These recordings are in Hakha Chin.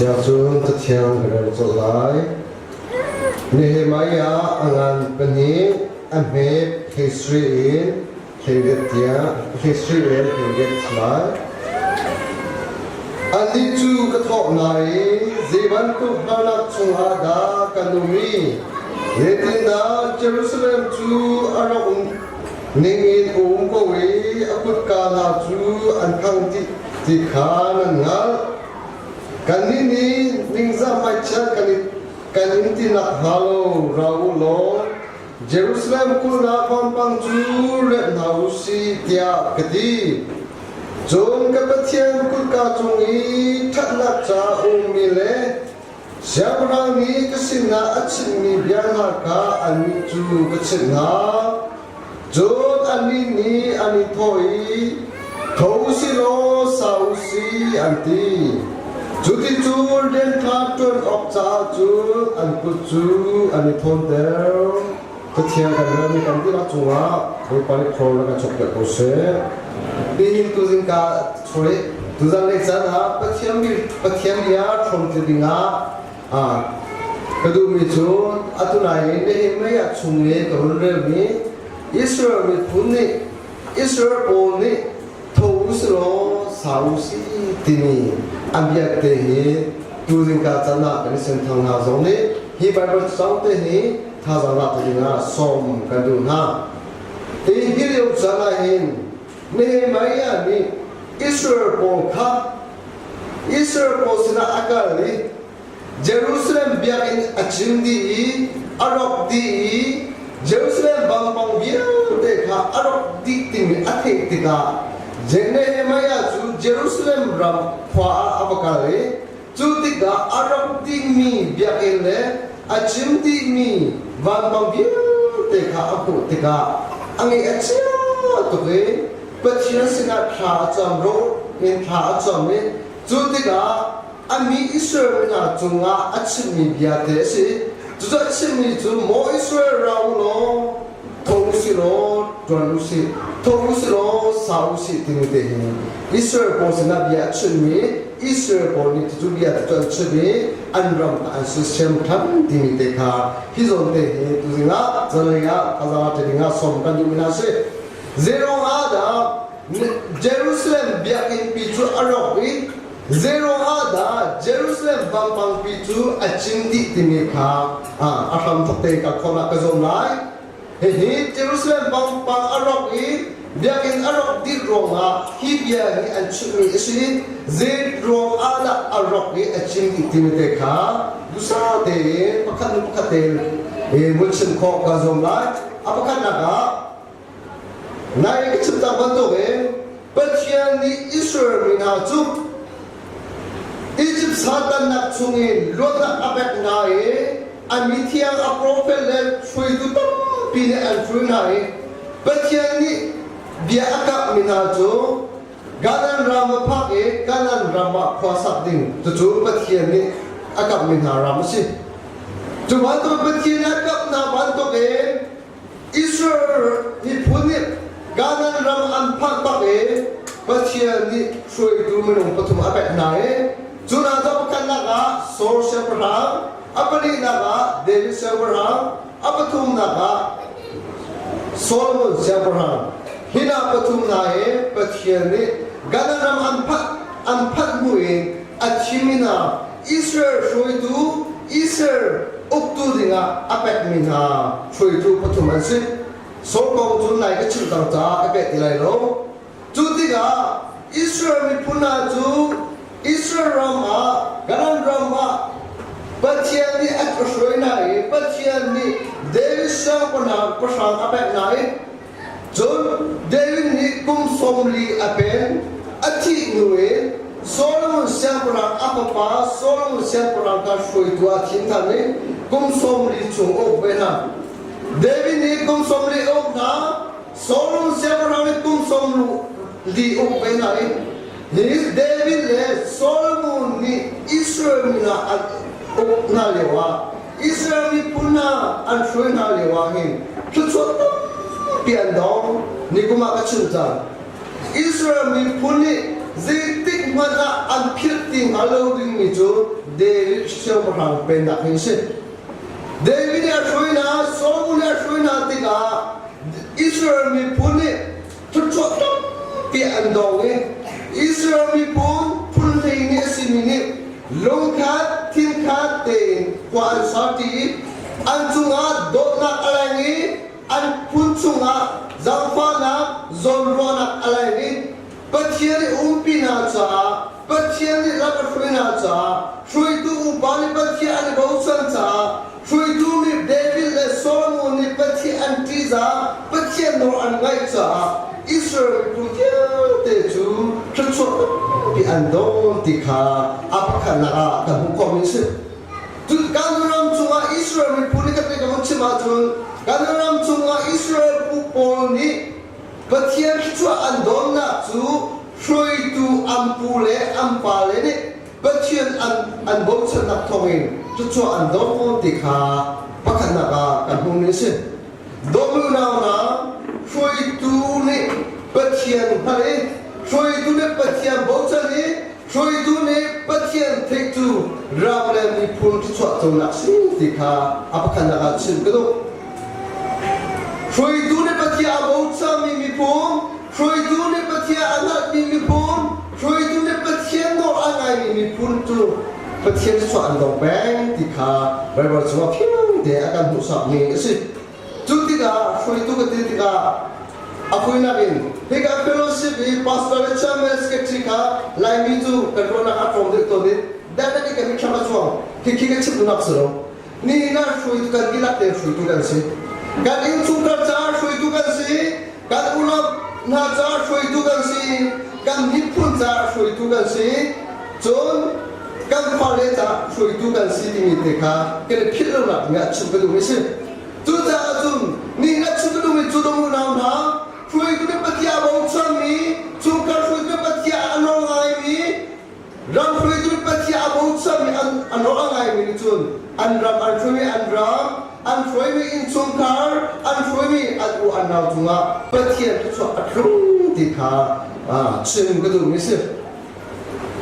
Siangcun Cathiang ka rel colh lai. Nehemiah a ngan pahnih, a hmet hleisarih in hleiriat tiang, hleisarih in hleiriat a si lai. Annih cu ka thawh hna i zei bantuk harnak chungah dah kan um i zeitindah Jerusalem cu a rak um ning in a um ko i a kutka hna cu an khang dih ti kha nan hngalh. Kannih nih ningzah hmaichiat kan in ti nakhnga lo ra u law Jerusalem kulhnak vampang cu remh hna u sih tiah ka ti. Cun ka Pathian kutka cung i ṭhatnak ca a ummi le siangpahrang nih ka sinah a chimmi bia hna kha annih cu ka chimh hna. Cun annih nih an i thawh i, Tho u sih law sa u sih, an ti. Cuticun rian kha ṭuan awk caah cun an kut cu an i thawnter. Cathiang kan relmi kan dihlak cungah Bawipa nih thawl na kan chawkpiak ko seh. Nihin tuzing ka sorry, tuzan lei caan ah Pathian Pathian bia hrawmṭi dingah Ka duhmi cu atu nai Nehemiah chung i ka hun relmi Israel miphun nih Israel pawl nih tho u si law sa u si timi an biakte hi tuzingka can ah kan i senthang hna zong nih hi Bible cang te hi thazaang lak dingah sawm kan duh hna. Hi hi lio caan ah hin Nehemiah nih Israel pawl kha Israel pawl sinah a kal i Jerusalem biakinn a cim dih i a rawk dih i Jerusalem vampang vialte kha a rawk dih timi a theih tikah Nehemiah cu Jerusalem ram khua ah a va kal i cu tikah a rawk dihmi biakinn le a cim dihmi vampang vialte kha a hmuh tikah a ngaih a chia tuk i Pathian sinah thla a cam ro in thla a cam i cu tikah a mi Israel mi hna cungah a chimmi bia te a si. Cucu a chimmi cu maw Israel ra u law tho u sih law ṭuan u sih, tho u sih law sa u sih timi te hi Israel pawl sinah bia a chimmi Israel pawl nih cucu bia cu an chim i an ram an siasem ṭhan timi te kha hi zawn te hi tuzing ah zanlei ah thazaang ṭe ding ah sawm kan duhmi hna a si. Zeiruang ah dah Jerusalem biakinn pi cu a rawk i zeiruang ah dah Jerusalem vampangpi cu a cim dih timi kha a hramthawk te ka khon ah ka zuam lai. Hihi Jerusalem vampang a rawk i biakinn a rawk dih ruangah hi bia hi an chimmi a si. Zei ruang ah dah a rawk i a cim dih timi te kha dusa tein pakhat hnu pakhat tein vun chim khawh ka zuam lai. A pakhatnak ah Nai ka chim cang bantukin Pathian nih Israel mi hna cu Izipt satannak chungin luatnak a pek hna i a mithiang a profet le hruaitu tampi nih an hruai hna i Pathian nih bia a kamhmi hna cu Kanaan ram a phak i Kanaan ram ah khua sak ding cucu Pathian nih a kamhmi hna ram a si. Cu bantuk Pathian a kamh hna bantukin Israel miphun nih Kanaan ram an phak bak i Pathian nih hruaitu minung pathum a pek hna i cu hna cu pakhatnak ah Saul siangpahrang, a pahnihnak ah David siangpahrang, a pathumnak ah Solomon siangpahrang. Hi hna pathum hna hi Pathian nih Kanaan ram an phanh hnu in a thimmi hna Israel hruaitu Israel uktu dingah a pekmi hna hruaitu pathum an si. Saul kong cu nai ka chimh cang caah ka peh ti lai lo. Cu tikah Israel miphun hna cu Israel ram ah Kanaan ram ah Pathian nih a hruai hna i Pathian nih David siangpahrang pahrang a pek hna i Cun David nih kum 40 a pen. A thih hnu in Solomon siangpahrang a fapa Solomon siangpahrang kha hruaitu ah a thim than i kum 40 chung a uk ve hna. David nih kum 40 a uk hna. Solomon siangpahrang nih kum 40 uk ve hna i hi David le Solomon nih Israel mi hna an uk hna lioah Israel miphun hna an hruai hna lio ah hin thluachuah tampi an dong. Nikum ah ka chim cang. Israel miphun nih zeitik hmanh ah an philh ti hnga lo dingmi cu David siangpahrang pennak hi a si. David nih a hruai hna, Solomon nih a hruai hna tikah Israel miphun nih thluachuah tampi an dong i Israel miphun phun 12 a simi nih lungkhat thinkhat tein khua an sarṭi i an cungah dawtnak a leng i an phun chungah zaangfahnak zawnruahnak a leng i Pathian nih umpi hna caah Pathian nih lam a hruai hna caah hruaitu upa nih Pathian an i bochan caah hruaitu nih David le Solomon nih Pathian an ṭihzah Pathian nawl an ngaih caah Israel miphun vialte cu thluachuah tampi an don ti kha a pakhatnak ah kan hmuh khawhmi a si. Cun kan ram chungah Israel miphun nih kan kan vun chim ahcun kan ram chungah Israel pu pawl nih Pathian thluachuah an donnak cu hruaitu an pu le an pale nih Pathian an, an bochannak thawngin thluachuah an dong ti kha pakhatnak ah kan hmuhmi a si. Dawtmi unau hna, hruaitu nih Pathian hngalh i hruaitu nih Pathian bochan i hruaitu nih Pathian theih cu ram le miphun thluachuah conak si ti kha a pakhatnak ah chim ka duh. Hruaitu nih Pathian a bochanmi miphun, hruaitu nih Pathian a hngalhmi miphun, hruaitu nih Pathian nawl a ngaimi miphun cu Pathian thluachuah an dong peng ti kha Baibal chungah fiang te a kan hmuhsakmi a si. Cu tikah hruaitu ka ti tikah a fuinak in hika fellowship i pastor le chairman secretary kha Laimi cu kan ruahnak a tlawm deuh tawn i definitely kan mitthlam a chuang. Khikhi ka chim duhnak si lo. Nihin ah hruaitu kan dihlak tein hruaitu kan si. Kan innchungkhar caah hruaitu kan si. Kan unau hna caah hruaitu kan si. Kan miphun caah hruaitu kan si. Cun kan fale caah hruaitu kan si timi te kha kan i philh lonak ding ah chim ka duhmi si. Cucaah cun nihin ah chim ka duhmi cu dong unau hna hruaitu nih Pathian a bochanmi, chungkhar hruaitu nih Pathian a nawl ngaimi, Ram hruaitu Pathian a bochanmi an an rawh a ngaimi nih cun an ram an hruaimi an ram an hruaimi innchungkhar an hruaimi an u an nau cungah Pathian thluachuah a tlung ti kha chim ka duhmi si.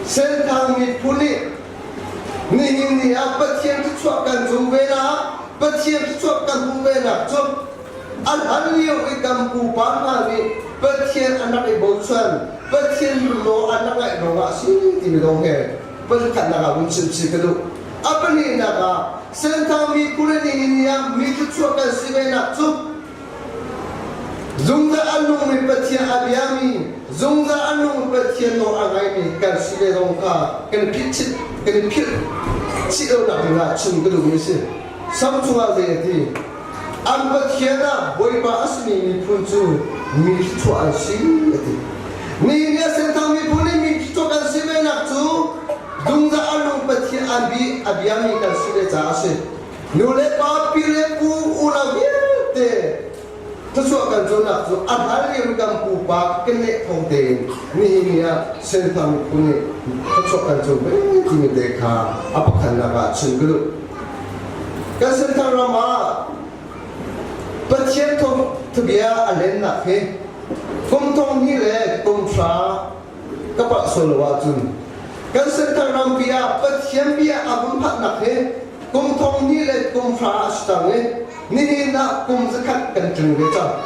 Senthang miphun nih nihin ni ah Pathian thluachuah kan cu ve na Pathian thluachuah kan hmuh ve nak cu An hlan lio i kan pupa hna nih Pathian an rak i bochan, Pathian law an rak ngaih ruangah a si timi kong he pakhatnak ah vun chim chih ka duh. A pahnihnak ah Senthang miphun in nihin ni ah mi thluachuah kan si venak cu zungzal a nungmi Pathian a biami, zungzal a nungmi Pathian nawl a ngaimi kan si ve zong kha kan i philh chih kan i philh chih lonak dingah chim ka duhmi a si. Sam cungah zei a ti? An Pathian ah Bawipa a simi miphun cu mi thluachuah an si a ti. Nihin ni a senthang miphun nih mi thluachuah kan si venak cu zungzal an lung Pathian an bi a biami kan si ve caah a si. Nu le pa, pi le pu, unau vialte thluachuah kan cawnnak cu a hlan lio kan pupa keneh thawng tein nihin ni ah senthang miphun nih thluachuah kan cawn ve timi te kha a pakhatnak ah chim ka duh. Kan Senthang ram ah Pathian thawngthabia a lennak hi kum thong hnih le kum hra ka palh sual lo ahcun kan Senthang rampi ah Pathian bia a vun phanhnak hi kum thong hnih le kum hra a si cang i nihin ah kum zakhat kan tling ve cang.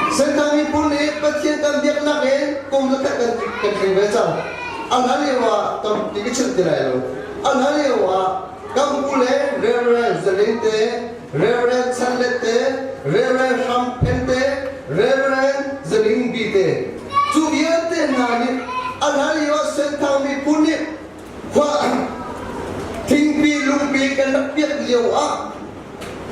Senthang miphun nih Pathian kan biaknak in kum zakhat kan, kan tling ve cang. A hlan lio ah tampi ka chim ti lai lo. A hlan lio ah Kan pu le Reverend Zalin te, Reverend Chanlet te, Reverend Hram Phen te, Reverend Zaling Bi te, cu vialte hna nih a hlan lio ah Senthang miphun nih khua thingpi lungpi kan rak piak lio ah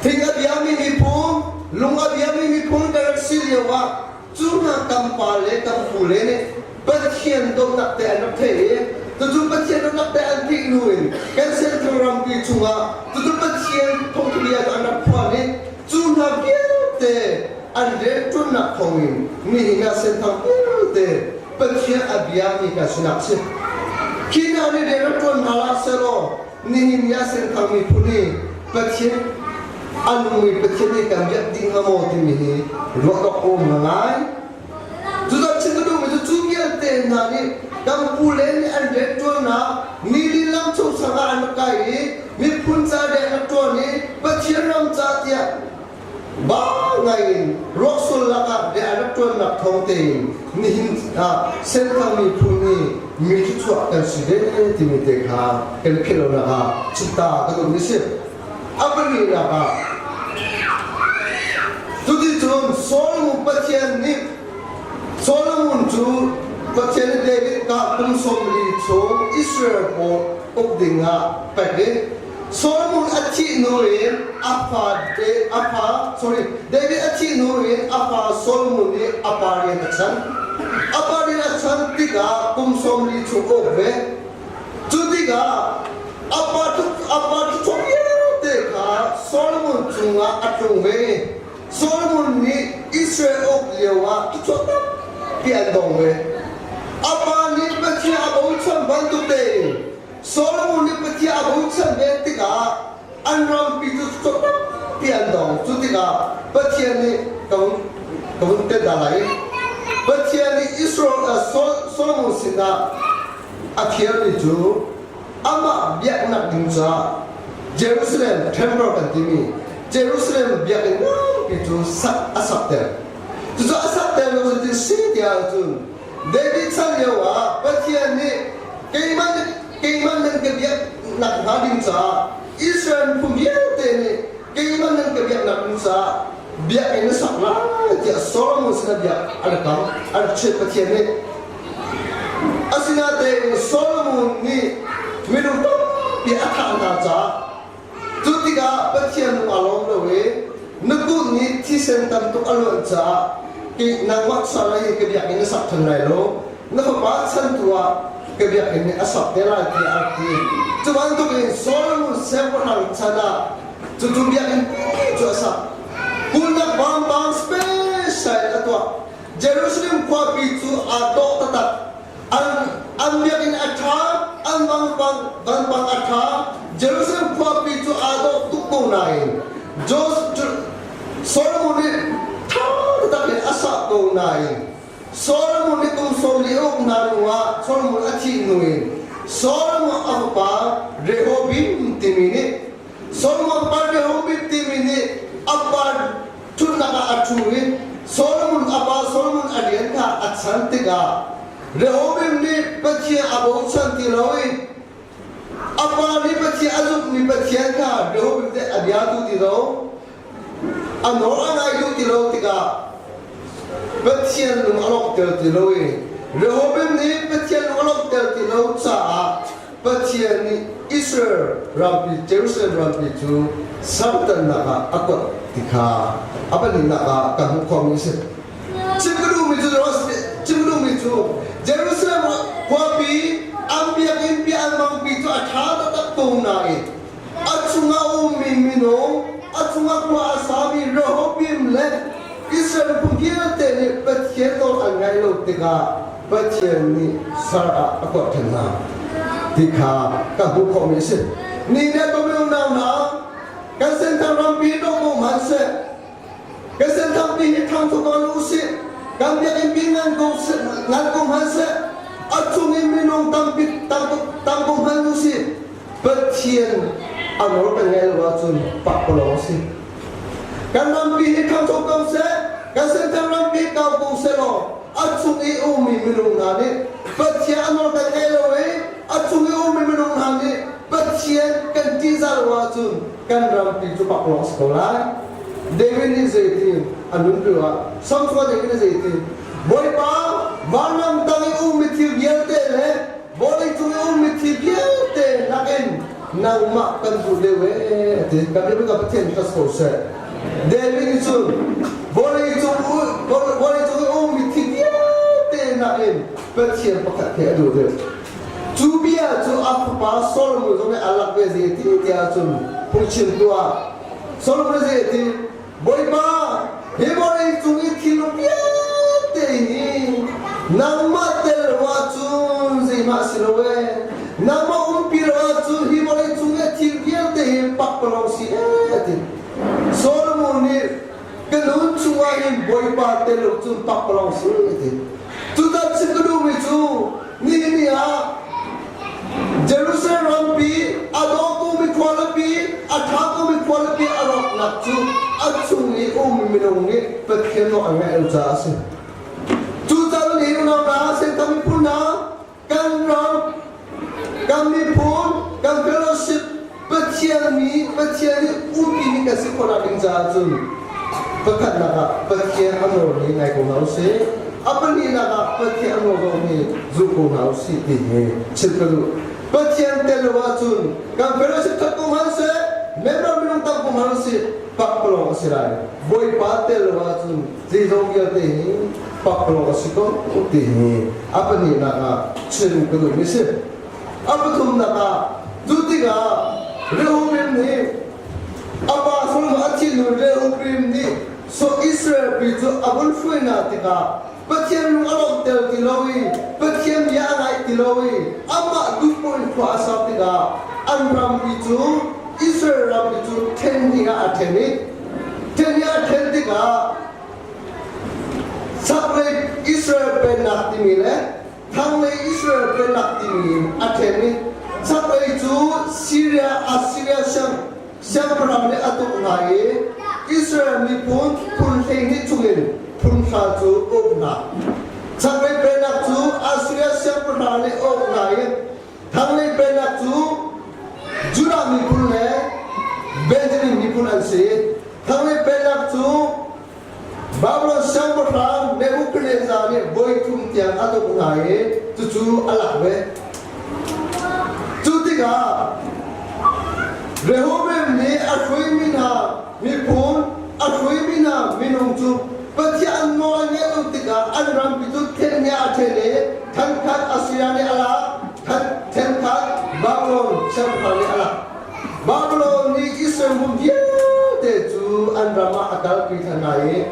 thing a biami miphun, lung a biami miphun kan rak si lio ah Cu hna kan pa le kan pu le nih Pathian dawtnak te an rak theih i cucu Pathian dawtnak te an theih hnu in kan Central rampi chungah cucu Pathian thawngthabia cu an rak phuan i cu hna vialte an rianṭuannak thawngin nihin ah senthang vialte Pathian a biami kan sinak a si. Khi hna nih rian rak ṭuan hna hlah sehlaw nihin ni ah senthang miphun hi Pathian a nungmi Pathian nih kan biak ding hnga maw timi hi ruah awk a um ngai. Cucaah chim ka duhmi cu cu vialte hna nih Kan pu le nih an rianṭuannak nili lam chung sangah an rak kai i miphun ca rian an ṭuan i Pathian ram ca tiah ba ngaiin ruaksul lakah rian an rak ṭuannak thawng tein nihin ah Senthang miphun hi mi thluachuah kan si ve timi te kha kan philh lonak ah chimta ka duhmi a si. A pahnihnak ah cuticun Solomon Pathian nih Solomon cu Pathian nih David kha kum 40 chung Israel pawl uk dingah pek i Solomon a thih hnu in a fa a fa sorry David a thih hnu in a fa Solomon nih a pa rian a chan. A pa rian a chan tikah kum 40 chung a uk ve. Cu tikah a pa a pa thluachuah vialte kha Solomon cungah a tlung ve i Solomon nih Israel uk lioah thluachuah tampi an dong ve. A pa nih Pathian a bochan bantuk tein Solomon nih Pathian a bochan ve tikah an rampi cu thluachuah tampi an dong. Cu tikah Pathian nih ka vun ka vun tet dah lai i Pathian nih Israel Solomon sinah a thialmi cu amah biaknak ding caah Jerusalem Temple kan timi Jerusalem biakinn nganpi cu sak a sakter. Cucu a sakter lo cu si tiah cun David chan lio ah Pathian nih keimah keimah nan ka biaknak hnga ding caah Israel miphun vialte nih keimah nan ka biaknak ding caah biakinn na sak lai tiah Solomon sinah bia a rak kam a rak chimh Pathian nih. Asinain Solomon nih minung tampi a thah hna caah cu tikah Pathian lung aa lawm lo i na kut nih thisen tam tuk a luan caah kei nangmah sal hi ka biakinn na sak ṭhan lai lo, na fapa chan tu ah ka biakinn nih a sak te lai tiah a rak ti. Cu bantukin Solomon siangpahrang chan ah cucu biakinn cu a sak. Kulhnak vampang special in a tuah. Jerusalem khuapi cu aa dawh taktak. An, an biakinn a ṭha, an vampang, vampang a ṭha. Jerusalem khuapi cu aa dawh tuk ko nain Jos, Solomon nih ṭha taktak in a sak ko nain Solomon nih kum 40 a uk hna hnuah Solomon a thih hnu in Solomon a fapa Rehoboam timi nih Solomon pa Rehoboam timi nih a pa ṭhutnak ah a ṭhu i Solomon a pa Solomon a rian kha a chan tikah Rehoboam nih Pathian a bochan ti lo i a pa nih Pathian a zumhmi Pathian kha Rehoboam nih a bia duh ti lo a nawl a ngai duh ti lo tikah Pathian lung a lawmhter ti lo i Rehoboam nih Pathian lung a lawmhter ti lo caah Pathian nih Israel rampi Jerusalem rampi cu samtannak ah a kuat ti kha a pahnihnak ah kan hmuh khawhmi a si. Chim ka duhmi cu chim ka duhmi cu Jerusalem khuapi an biakinn pi an mangpi cu a ṭha taktak ko nain a chungah a ummi minung a chungah khua a sami Rehoboam le Israel miphun vialte nih Pathian nawl an ngaih lo tikah Pathian nih sar ah a kuat ṭhan hna ti kha ka hmuh khawhmi a si. Ni le ka unau hna, kan senthang rampi dawh ko hmanhseh, kan senthang pi hi ṭhang tuk ko usih, kan biakinn pi ngan ko ngan ko hmanhseh, a chung in minung tampi tam tam ko hmanh usih, Pathian a nawl kan ngaih lo ahcun pakpalawng a si. Kan rampi hi ṭhangcho ko seh, kan senthang rampi kau ko seh law a chung i ummi minung hna nih Pathian a nawl kan ngaih lo i a chung i ummi minung hna nih Pathian kan ṭihzah lo ahcun kan rampi cu pakpalawng a si ko lai. David nih zeitin a nun lioah Samson David nih zeitin Bawipa vanram tang i ummi thil vialte le vawleicung i ummi thil vialte nakin nangmah kan duh deuh ee a ti. Kan biakinn ah Pathian trust ko seh. David nih cun vawleicung vawleicung i ummi thil vialte nakin Pathian pakhat he a duh deuh. Cu bia cu a fapa Solomon zong nih a lak ve zei ti tiah cun phungchimtu ah Solomon zei a ti Bawipa, hi vawleicung i thil vialte hi nangmah tel lo ahcun zeihmah a si lo ee. Nangmah umpi lo ahcun hi vawleicung i thil vialte hi pakpalawng si ee, a ti. Solomon nih ka nun chungah hin Bawipa tel lo cun pakpalawng si, a ti. Cucaah chim ka duhmi cu nihin ni ah Jerusalem rampi a dawtu mi khualipi, a ṭha mi khualipi a rawknak cu a chung i um minung nih Pathian nawl an ngaih lo caah a si. Cucaah nihin unau hna, Satan miphun hna, kan ram, kan miphun, kan fellowship, Pathian mi, Pathian nih umpi mi kan si khawhnak ding caah cun pakhatnak ah Pathian a nawl hi ngai ko hna usih. A pahnihnak ah Pathian a nawl zong hi zul ko hna usih ti hi chim ka duh. Pathian tel lo ahcun kan fellowship that ko hmanhseh, member minung tam ko hmanh usih, pakpalawng a si lai. Bawipa tel lo ahcun zeizong vialte hi pakpalawng a si ko ti hi a pahnihnak ah chim ka duhmi a si. A pathumnak ah cu tikah Rehoboam nih a pa Solomon a thih hnu Rehoboam nih so Israel pi cu a vun hruai hna tikah Pathian lung a lawmhter ti lo i Pathian bia a ngaih ti lo i amah duh paoh in khua a sak tikah an rampi cu Israel rampi cu ṭhen hnih ah a ṭhen i ṭhen hnih ah a ṭhen tikah chaklei Israel pennak timi le thlanglei Israel pennak timi in a ṭhen i chaklei cu Syria Assyria siangpahrang nih a tuk hna i Israel miphun phun 12 chungin phun hra cu a uk hna. Chaklei pennak cu Assyria siangpahrang nih a uk hna i thlanglei pennak cu Judah miphun le Benjamin miphun an si. Thlanglei pennak cu Babylon siangpahrang Nebuchadnezzar nih voi thum tiang a tuk hna i cucu a lak ve. Cu tikah Rehoboam nih a hruaimi hna miphun, a hruaimi hna minung cu Pathian nawl an ngaih lo tikah an rampi cu then ah a then i thenkhat Assyria nih a lak, thenkhat Babylon siangpahrang nih a lak. Babylon nih Israel hmun vialte cu an ram ah a kalpi than hna i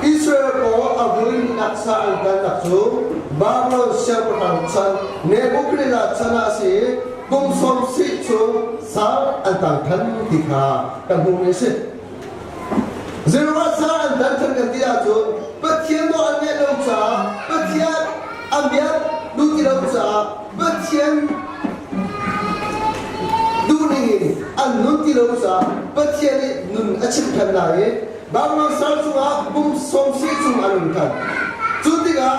Israel pawl a vuinak sa an kalnak cu Babylon siangpahrang chan Nebuchadnezzar chan ah a si i kum sawm sih chung sal an tang than ti kha kan hmuhmi a si. Zeruah sal an tan than kan ti ahcun Pathian nawl an ngaih lo caah Pathian an bia duh ti lo caah Pathian duhning in an nun ti lo caah Pathian nih nun a chimh than hna i Babylon sal chungah kum sawmsarih chung an um than. Cu tikah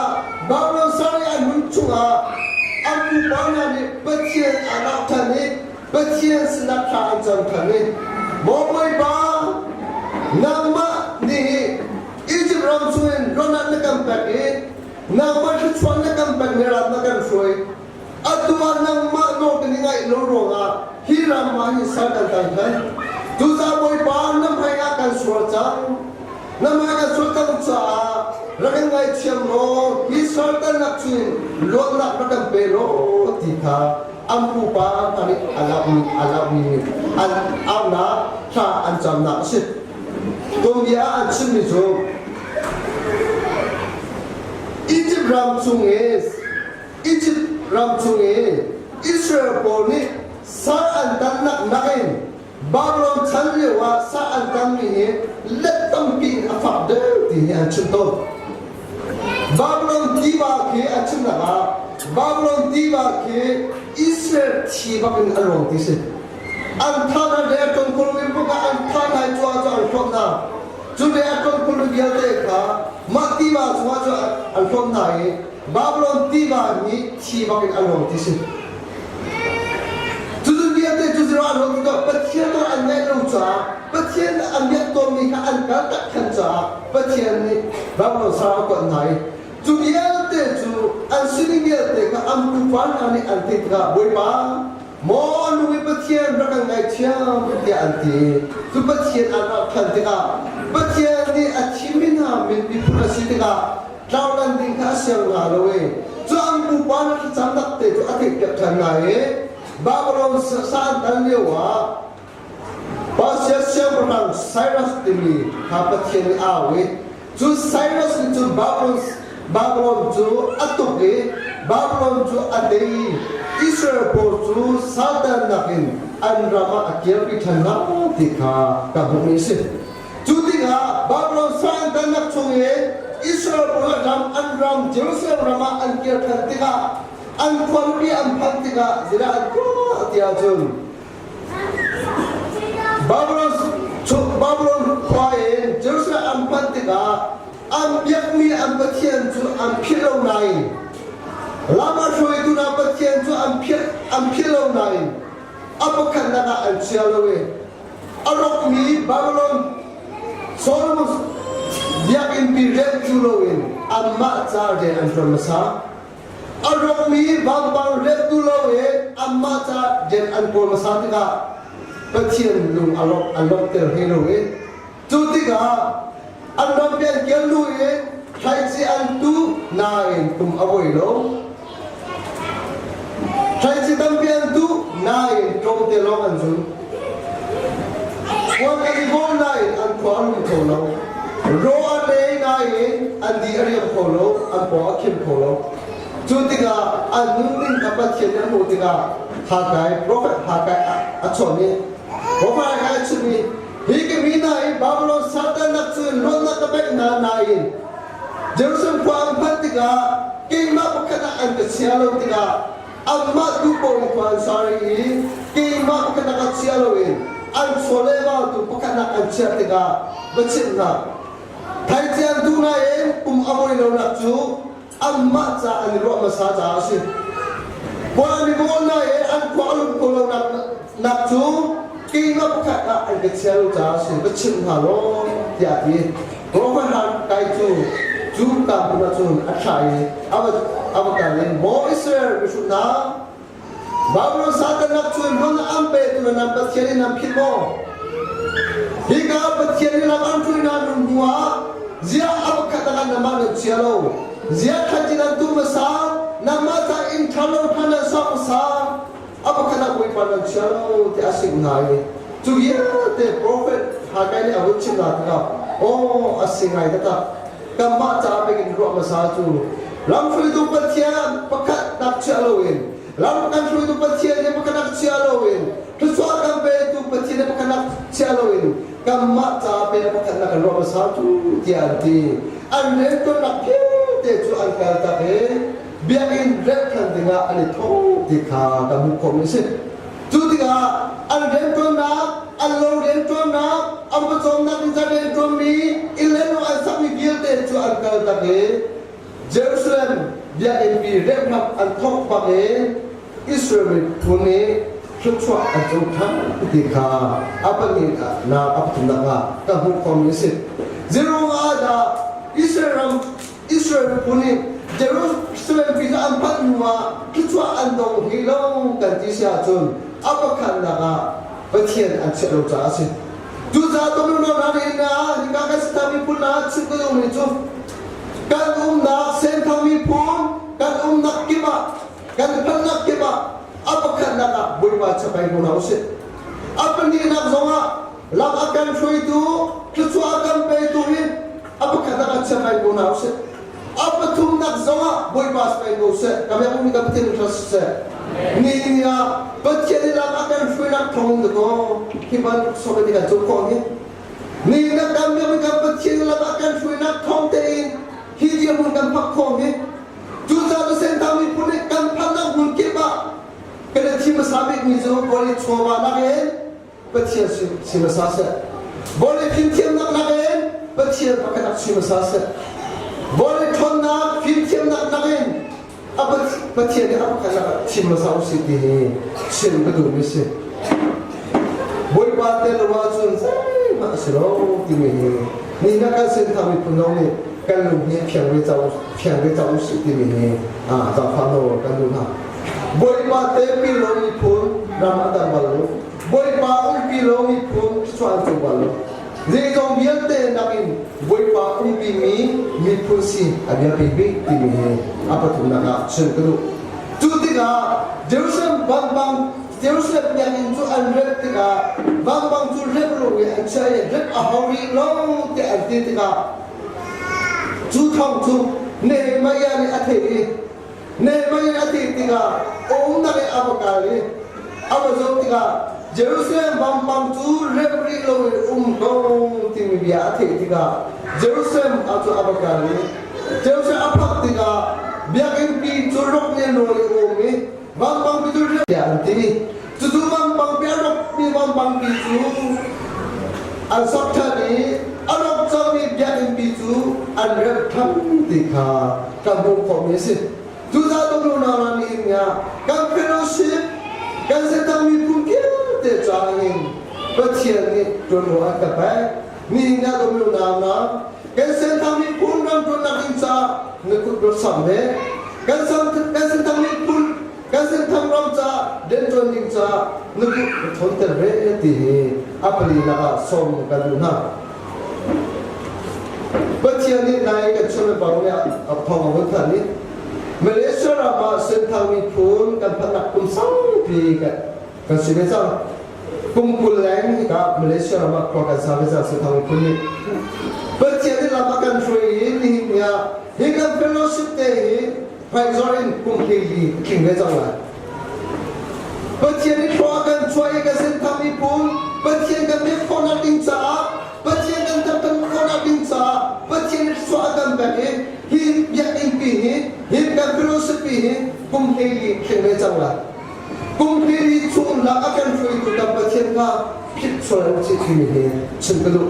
Babylon sal i an nun chungah an pupa hna nih Pathian an auh than i Pathian sinah thla an cam than i Maw Bawipa, nangmah nih Izipt ram chungin rawlnak na kan pek i nangmah thluachuah na kan pek ni ram na kan hruai. Atu ah nangmah nawl kan i ngaih lo ruangah hi ram ah hin sal kan tang than. Cucaah Bawipa na hmaiah kan sual cang. Na hmai kan sual cang caah rak in ngaithiam law hi saltannak chungin luatnak rak kan pe law ti kha an pupa hna nih a lakmi an aunak thla an camnak a si. Tuanbia ah an chimmi cu Egypt ram chung i Egypt ram chung i Israel pawl nih sal an tannak nakin Babylon chan lio ah sa an tanmi hi let tampi in a fak deuh ti hi an chim tawn. Babylon tiva khi a chimnak ah Babylon tiva khi Israel thi bak in a luang ti si. An tha hna le a ṭongkul buk ah an tha hna i cu ah cu an hlonh hna. Cu le a ṭongkul vialte kha mah tiva chungah cu an hlonh hna i Babylon tiva nih thi bak in a luang ti si. Cucu vialte cu zero an luang tikah Pathian nawl an ngaih lo caah Pathian an biak tawnmi kha an kal tak than caah Pathian nih Babylon sal a kuat hna i cu vialte cu an sining vialte kha an pupa hna nih an theih tikah Bawipa maw nung i Pathian rak kan ngaithiam tiah an ti. Cu Pathian an rak than tikah Pathian nih a thimmi hna min miphun a si tikah tlaulan ding kha a siang hna lo i cu an pupa na thlacam nak te cu a theihpiak ṭhan hna i Babylon sa an tan lio ah Persia siangpahrang Cyrus timi kha Pathian nih a au i cu Cyrus nih cun Babylon cu a tuk i Babylon cu a tei i Israel pawl cu saltannak in an ram ah a kirpi ṭhan hna ti kha ka hmuhmi a si. Cu tikah Babylon sa an tannak chung i Israel pawl ram an ram Jerusalem ram ah an kir ṭhan tikah. An khualipi an phanh tikah zeidah an tuah ti ahcun Babylon Babylon khua in Jerusalem an phanh tikah an biakmi an Pathian cu an philh lo nain lam a hruaitu hna Pathian cu an philh lo nain a pakhatnak ah an chia lo i a rawkmi Babylon Solomon biakinnpi remh cu loin anmah ca rian an ṭuan hmasa. A rawkmi vampang remh tu loin anmah ca rian an kawl hmasa tikah Pathian lung a lawmh an lawmhter hlei lo i cu tikah an rampi an kel lu in thlaici an tuh nain kum a voi lo. Thlaici tampi an tuh nain tlawmte lawng an zun. Khual an i vawl nain an khua a lum kho lo. Raw an ei nain an di a riam kho lo, an paw a khim kho lo. Cu tikah an nunning kha Pathian nih a hmuh tikah Hagai, profet Hagai a chawnh i Profet Hagai a chimh i hi ka mi hna hi Babylon satannak cu luatnak ka pek hna nain Jerusalem khua an phanh tikah keimah pakhat ah an ka chia lo tikah anmah duh paoh in khua an sa rih i keimah pakhat ah ka chia loin an chaw le vautu pakhat ah an chiah tikah va chimh hna. Thlaici an duh nain kum a voi lonak cu anmah ca an i ruah hmasa caah a si. Khua an i vawl nain an khua a lum kho lonak nak cu keimah pakhat ah an ka chia lo caah a si. Va chimh hna law tiah a ti. Roman kai cu cu ka hmun ah cun a thlah i a va a va kal i Maw Israel mihrut hna Babylon satannak cun hmun an petu na nan Pathian in nan philh maw? Hika Pathian nih lam an hruai hna nun hnu ah ziah a pakhat ah namah nan chia lo? Ziah thlacin an tuh hmasa? Nangmah ca inn ṭha lo ṭha nan sak hmasa? A pakhat ah Bawipa nan chia lo tiah a sik hna i cu vialte profet Haggai nih a hun chim hna tikah aw a si ngai taktak kanmah ca pek in ruah hmasa cu lamhruaitu Pathian pakhat nak chia loin lam kan hruaitu Pathian nih pakhat nak chia loin thluachuah kan petu Pathian nih pakhat nak chia loin kanmah ca pe pakhat nak kan ruah hmasa cu tiah an ti. An riantuannak vialte cu an kaltak i biakinn remh than dingah an i thawh ti kha kan hmuh khawhmi a si. Cu tikah an rianṭuannak, an lo rianṭuannak, an pawcawmnak in an rianṭuanmi inn le lo an sakmi vialte cu an kaltak i Jerusalem biakinnpi remhnak an thawk bak i Israel miphun nih thluachuah an co ṭhan ti kha a pahnihnak a pathumnak ah ka hmuh khawhmi a si. Zeiruang ah dah Israel ram Israel miphun nih Jerusalem pi cu an phanh hnuah thluachuah an dong hi lo kan ti si ahcun a pakhatnak ah Pathian an chiah lo caah a si. Cucaah Domino hna nih na hika kan si miphun hna chim ka duhmi cu kan umnak Senthang miphun kan umnak kip ah kan phannak kip ah a pakhatnak ah Bawipa chapai ko hna usih. A pahnihnak zongah lam a kan hruaitu thluachuah a kan petu hi a pakhatnak ah chia ngai ko hna usih. A pathumnak zongah Bawipa si peng ko seh. Ka biak mi ka Pathian ṭha siseh. Ni ni ah Pathian i lam a kan hruainak thawng in dakaw hi bantuk sawm in kan cawm khawh hi. Ni na kan biak mi kan Pathian i lam a kan hruainak thawng tein hi dirhmun kan phak khawh hi. Cucaah cu Senthang miphun nih kan phannak hmun kip ah kan i thim hmasa bikmi cu vawlei chawva nakin Pathian si hmasa seh. Vawlei fimthiamnak nakin Pathian pakhat ak si hmasa seh. Vawlei ṭhawnnak fimthiamnak nakin a Pathian nih a pakhat lakah thim hmasa usih ti hi chim ka duhmi si. Bawipa tel lo ahcun zeihmanh a si lo timi hi nihin ah kan Senthang miphun zong nih kan lung hi fiang ve cang fiang ve cang usih timi hi zaangfah nawl kan duh hna. Bawipa telpi lo miphun ram a dang bal lo. Bawipa umpi lo miphun thluachuah an co bal lo. Zeizong vialte nakin Bawipa umpimi miphun si a biapi bik timi hi a pathumnak ah chim ka duh. Cu tikah Jerusalem vampang Jerusalem biakinn cu an remh tikah vampang cu remh lo i an chiah i remh a hau rih lo tiah an ti tikah cu thawng cu Nehemiah nih a theih i Nehemiah a ti tikah a umnak i a va kal i a va zoh tikah Jerusalem vampang cu remh rih loin um ko timi bia a theih tikah Jerusalem ah cu a va kal i Jerusalem a phak tikah Biakinn pi cu rok nih a nawl i a um i vampang pi cu rian tiah an ti. Cucu vampang pi a rokmi vampang pi cu an sok ṭhan i a rok cangmi biakinn pi cu an remh ṭhan ti kha kan hmuh khawhmi a si. Cucaah dawtnak ram nihin ah kan fellowship kan Satan miphun vialte caah hin Pathian nih ṭuanvo a ka pek. Nihin ah dawtnak ram kan Satan miphun ram ṭuannak ding caah na kut rak samh ve. Kan kan Satan miphun kan Satan ram caah rianṭuan ding caah na kut rak ṭhawnter ve ti hi a palinak ah sawm kan duh hna. Pathian nih nai kan chung le bang nih a thawng a vun thanh i Malaysia ram ah Senthang miphun kan phanhnak kum saupi kan si ve cang. Kum 20 leng hika Malaysia ram ah khua kan sa ve cang Senthang miphun nih. Pathian nih lam a kan hruai i nihin ni ah hi kan fellowship te hi hmaizor in kum 14 tling ve cang lai. Pathian nih thlua kan chuah i kan senthang miphun Pathian kan biak khawhnak ding caah Pathian kan thangthat khawhnak ding caah Pathian nih thlua a kan pek i hi biakinn pi hi hi kan philosophy hi kum 14 tling ve cang lai. Kum 14 chung lak a kan hruaitu kan Pathian kha philh sual u sih timi hi chim ka duh.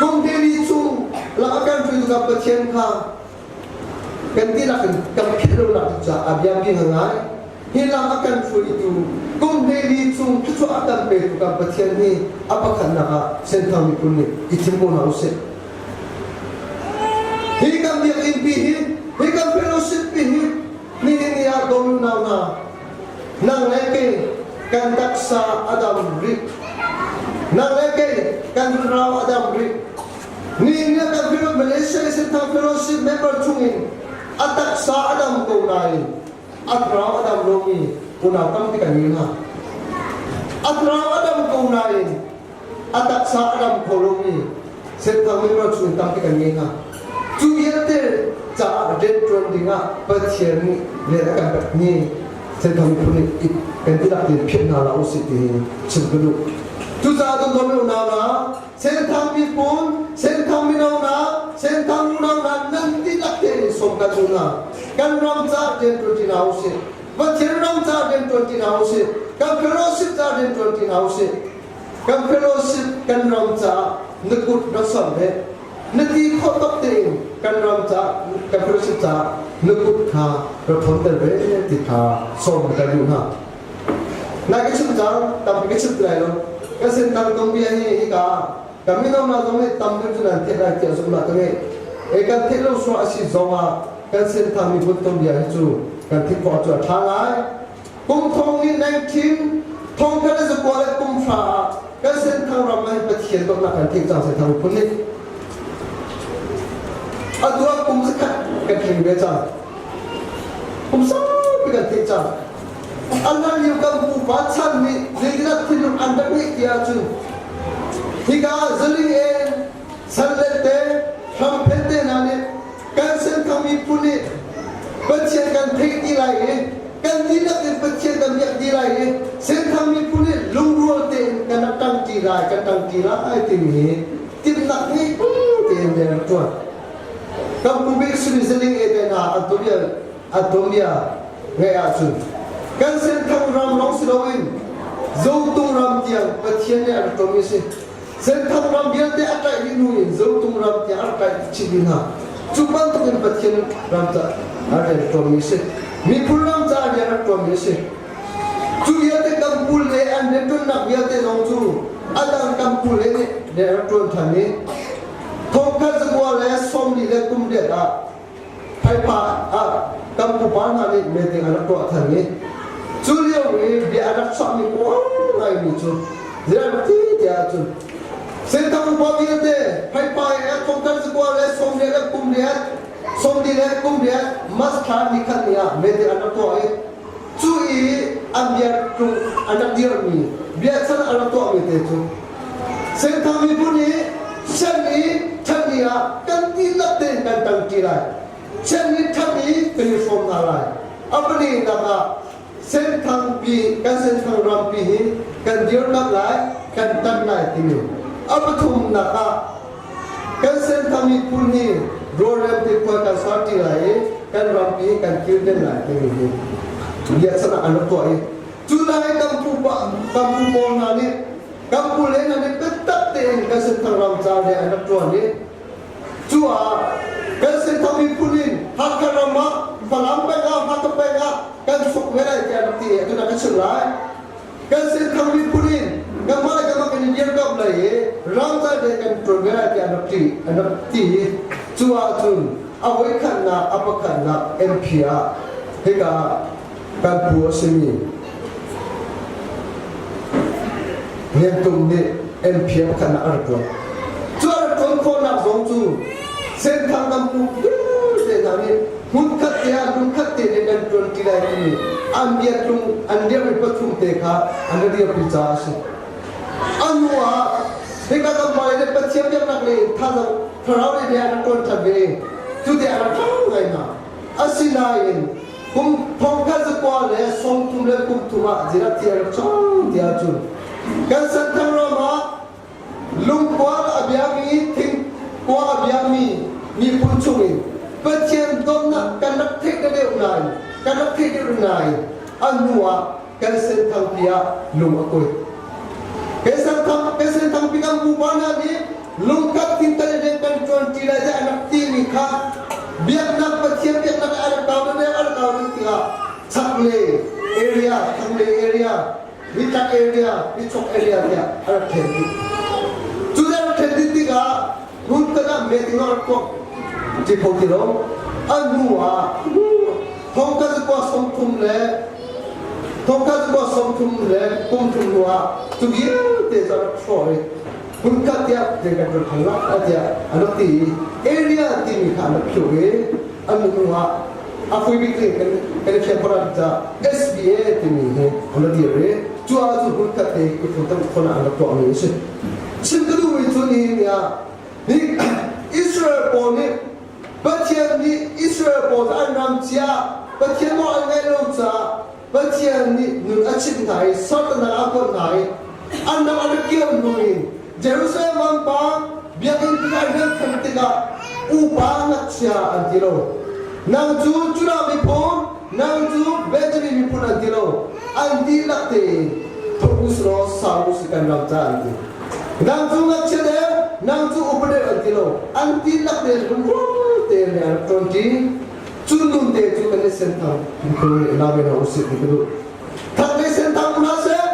Kum 14 chung lak a kan hruaitu kan Pathian kha Kan dihlak in kan philh lonak ding caah a biapi ngai. Hi lam a kan hruaitu kum 14 chung thluachuah a kan petu kan Pathian hi a pakhatnak ah Senthang miphun nih i thim ko hna usih. Hi kan biakinn pi hi, hi kan fellowship pi hi nihin ni ah dawm unau hna, nang le kei kan taksa a dam rih. Nang le kei kan thlarau a dam rih. Nihin ni kan Philip Malaysia i Senthang Fellowship member chungin a taksa a dam ko nain a thlarau a dam lomi unau tampi kan ngei hna. A thlarau a dam ko nain a taksa a dam kho lomi Senthang member chungin tampi kan ngei hna. Cu vialte caah rianṭuan dingah Pathian nih rian a kan pekmi Senthang miphun nih kan tilak tein philh hna hlah usih ti chim ka duh. Cucaah dawtmi unau hna, Senthang miphun, Senthang mino hna, Senthang unau hna nan dihlak tein sawm kan duh hna. Kan ram caah rianṭuan ṭi hna usih. Pathian ram caah rianṭuan ṭi hna usih. Kan fellowship caah rianṭuan ṭi hna usih. Kan fellowship kan ram caah na kut rak samh ve. Na ti khawh tok tein kan ram caah, kan fellowship caah na kut kha rak ṭhawnter ve ti kha sawm kan duh hna. Na ka chim cang, tampi ka chim ti lai lo. Ka sin tang tung bia hi hika kan mino hna zong nih tam deuh cu nan theih lai tiah zumhnak ka ngei. E kan theih lo suah a si zong ah kan sin thang miphun tung bia hi cu kan thik khawh cu a ṭha ngai. Kum thong ni 19 thong khat le zakua le kum hra ah kan senthang ram ah hin Pathian dawtnak kan theih cang senthang miphun nih. Atu ah kum zakhat kan tling ve cang. Kum saupi kan theih cang. An lio kan pupa chan nih zeitindah thinlung an rak ngeih ti ahcun hika zaling en sanlet te hramphen te hna nih kan senthang miphun nih Pathian kan theih ti lai i kan dihlak in Pathian kan biak ti lai i senthang miphun nih lungrual tein kan rak ṭangṭi lai kan ṭangṭi lai timi timhnak ngei tein rian rak ṭuan. Kan pu bik simi zaling e te hna an tubial an tuanbia ngeih ahcun kan Senthang ram lawng si loin Zotung ram tiang Pathian nih a rak ṭom i a si. Senthang ram vialte a tlaih dih hnu in Zotung ram tiang a rak tlaih chih dih hna. Cu bantukin Pathian ram ca a rian ṭuanmi a si. Miphun ram ca rian rak ṭuanmi a si. Cu vialte kan pu le an rianṭuannak vialte zong cu a dang kan pu le nih rian rak ṭuan ṭhan i thongkhat zakua le 40 le kum riat ah Phaipa ah kan pupa hna nih meeting an rak tuah than i cu lio i bia a rak chuahmi uar ngaimi cu zei an ti tiah cun Senthang upa vialte phaipa i a thongkhat zakua le 40 le kum riat 40 le kum riat mas thla ni khat ni ah meeting an rak tuah i cu i an bia tlung an rak dirmi bia chan an rak tuahmi te cu Senthang miphun hi Shan i ṭhan ni ah kan dihlak tein kan ṭangṭi lai. Shan i ṭhan i kan i hrawm hna lai. A palinak ah Senthang pi kan Senthang rampi hi kan dirkamh lai, kan ṭan lai timi. A pathumnak ah kan Senthang miphun hi rawlrem te khua kan sarṭi lai i kan rampi kan kilven lai timi hi biakchanh an rak tuah i cu lai kan pupa kan pu pawl hna nih kan pu le hna nih biatak tein kan Senthang ram ca le an rak ṭuan i cu ah kan Senthang miphun in Hakha ram ah Falam peng ah Hakha peng ah kan suk ve lai tiah an rak ti i atu ka chim lai. Kan Senthang miphun in kanmah le kanmah kan i dirkamh lai i ramcar te kan ṭuan ve lai tiah an rak ti an rak ti i cu ahcun a voikhatnak a pakhatnak MP ah hika kan pu a simi Lian Tum nih MP a pakhatnak a rak ṭuan. Cu a rak ṭuan khawhnak zong cu Senthang kan pu vialte hna nih hmunkhat te ah lungkhat te nih kan ṭuan ṭi lai timi an biatlung an dirhmi pathum te kha an ra dirpi caah a si. A hnu ah hika kan pa le Pathian biaknak lei in thazaang thlarau lei bia an ṭuan ṭhan ve i cu te a rak ṭhang ngai hna. Asinain kum thongkhat zakua le sawmthum le kum thum ah zirat ti a rak cang ti ahcun kan Senthang ram ah Lungkual a biami, thingkua a biami miphun chungin Pathian dawtnak kan rak theih deuh nain, kan rak theih deuh nain a hnu ah kan senthangpi ah lung a kuai. Kan senthang, kan senthangpi kan pupa hna nih lungkhat thintal in kan ṭuan ṭi lai tiah an rak timi kha biaknak Pathian biaknak a rak kau deuh a rak kau deuh tikah chaklei area, thlanglei area nitlak area, nichuak area tiah a rak ṭhen dih. Cu a rak ṭhen dih tikah hmunkhat ah meeting a rak tuah ti kho ti lo. A hnu ah thongkhat zakua 30 le thongkhat zakua 30 le kum thum hnu ah cu vialte cu a rak hrawh i hmunkhat tiah zei kan rak hal la tiah an rak ti i area timi kha an rak phiuh i an hnu ah a fui bik ding kan kan i fian khawh caah SBA timi hi an ra dir i cu ah cu hmunkhat te i funtom khawhnak an rak tuahmi a si. Chim ka duhmi cu nihin ni ah ni Israel pawl nih Pathian nih Israel pawl an ram cia Pathian nawl an ngaih lo caah Pathian nih nun a chimh hna i saltannak a kuat hna i an ram an rak kir hnu in Jerusalem vampang biakinn pi an rak khan tikah upa ngakchia an ti lo. Nang cu Judah miphun, nang cu Benjamin miphun an ti lo. An dihlak tein thok uslaw sau usi kan ram ca an ti. Nang cu ngakchia deuh, nang cu upa deuh an ti lo. An dihlak tein lungrual tein an rak ṭuanṭi. Cu nun te cu kan i senthang miphun nih la ve hna usih ti ka duh. Thang le senthang hna seh,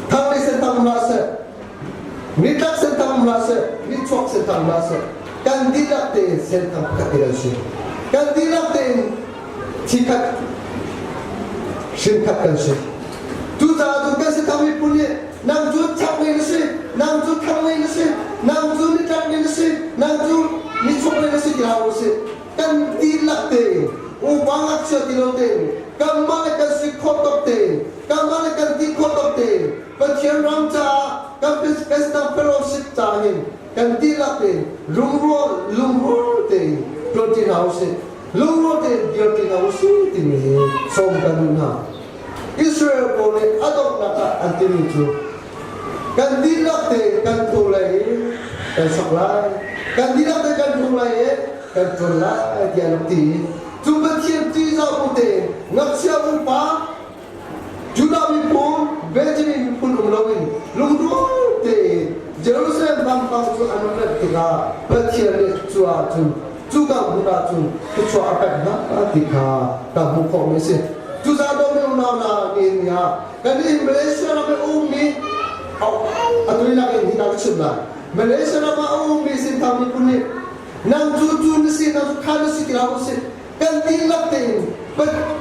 thang le senthang hna seh, nitlak senthang hna seh, nichuak senthang hna seh, kan dihlak tein senthang pakhat te kan si. Kan dihlak tein thi khat, hrin khat kan si. Cucaah cun kan senthang miphun nih nang cu chaklei na si, nang cu thlanglei na si, nang cu nitlaklei na si, nang cu nichuaklei na si ti hlah usih. Kan dihlak tein, upa ngakchia ti lo tein, kanmah le kan si khawh tawk tein, kanmah le kan ti khawh tawk tein, Pathian ram caah kan President fellowship caah hin kan dihlak tein lungrual lungrual tein ṭuanṭi hna usih, lungrual tein dirṭi hna usih timi hi sawm kan duh hna. Israel pawl nih a donghnak ah an timi cu kan dihlak tein kan tho lai i kan sak lai, kan dihlak tein kan tho lai i kan ṭuan lai tiah an rak ti i cu Pathian ṭihzah bu tein ngakchia upa Judah miphun, Benjamin miphun um loin lungrual tein Jerusalem vampang cu an rak remh tikah Pathian nih cu ahcun cuka hmun ahcun thluachuah a pek hna ti kha ka hmuh khawhmi a si. Cucaah dawmi unau hna nihin ni ah kan i Malaysia ram i a ummi atu i nak in hi ka chim lai. Malaysia ram ah a ummi Sinthang miphun nih nang cu cu na si, nang cu kha na si ti hlah usih. Kan dihlak tein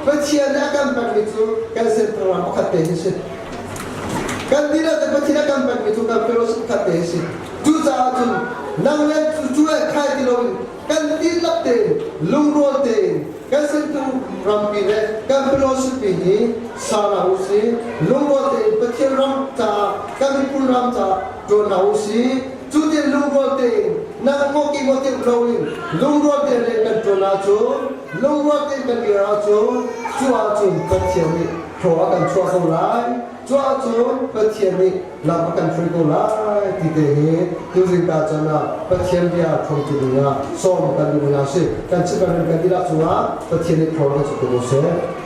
Pathian nih a kan pekmi cu kan Sinthang ram pakhat te hi si. Kan dihlak tein Pathian a kan pekmi cu kan fellowship pakhat te hi si. Cucaah cun nang le cu cu le khai ti loin kan dihlak tein lungrual tein kan Senthang rampi le kan fellowship pi hi sa hna u sih. Lungrual tein Pathian ram caah kan miphun ram caah ṭuan hna u sih. Cu tin lungrual tein nang maw ki maw ti loin lungrual tein rian kan ṭuan ahcun lungrual tein kan dir ahcun cu ahcun Pathian nih thaw a kan chuah ko lai. Cu ahcun Pathian nih lam a kan hruai ko lai ti te hi tuzing ta chan ah Pathian bia thawngtu dingah sawm kan duh hna si. Kan chim kan dihlak cungah Pathian nih thaw kan chuah ko seh.